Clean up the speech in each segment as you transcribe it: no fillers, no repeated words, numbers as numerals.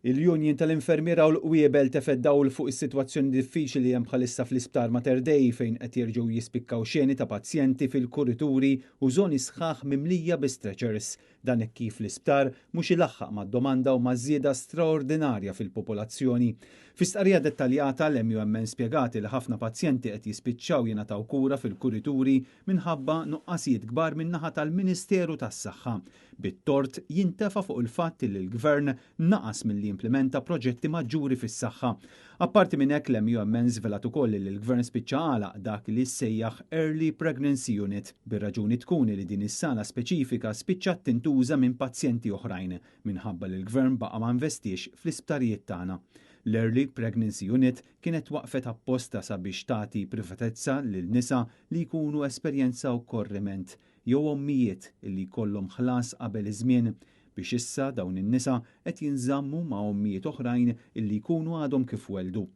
Il-Union tal-Infermiera u l-Qwiebel tefgħet dawl fuq is-sitwazzjoni diffiċli li hemm bħalissa fl-Isptar Mater Dei fejn qed jerġgħu jispikkaw xeni ta' pazjenti fil-kurituri u żoni sħaħ mimlija bi stretchers. Dan hekk kif l-isptar mhux ilaħħaq mad-domanda u maż-żieda straordinarja fil-popolazzjoni. Fi stqarrija dettaljata l-MUMN spjegat li ħafna pazjenti qed jispiċċaw jingħataw kura fil-kurituri minħabba nuqqasijiet kbar min-naħa tal-Ministeru tas-Saħħa. Bit-tort jintefa' fuq il-fatt li l-Gvern naqas milli jimplimenta proġetti maġġuri fis-saħħa. Apparti minn hekk l-MUMN żvelat ukoll li l-Gvern spiċċa għalaq dak li ssejjaħ Early Pregnancy Unit, bir-raġuni tkun li din is-sala speċifika spiċċat tintuża minn pazjenti oħrajn minħabba li l-Gvern baqa' ma investiex fl-isptarijiet tagħna. L-Early Pregnancy Unit kienet twaqqfet apposta sabiex tagħti privatezza lil nisa li jkunu esperjenzaw korriment jew ommijiet illi jkollhom ħlas qabel iż-żmien biex issa dawn in-nisa qed jinżammu ma' ommijiet oħrajn illi jkunu għadhom kif welldu.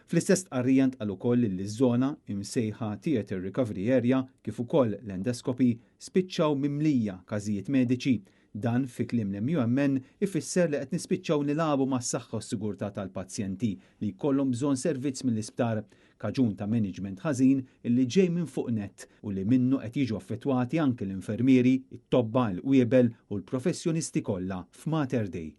Fl-istess stqarrija ntqal ukoll li ż-żona imsejħa Theatre Recovery Area kif ukoll l-endoscopy spiċċaw mimlija każijiet mediċi. Dan fi kliem l-MUMN ifisser li qed nispiċċaw nilagħbu mas-saħħa u s-sigurtà tal-pazjenti li jkollhom bżonn servizz mill-isptar, kaġun ta' management ħażin illi ġej minn fuq nett u li minnu qed jiġu affettwati anke l-infermieri, it-tobba, il-qwiebel u l-professjonisti kollha f'Mater Dei.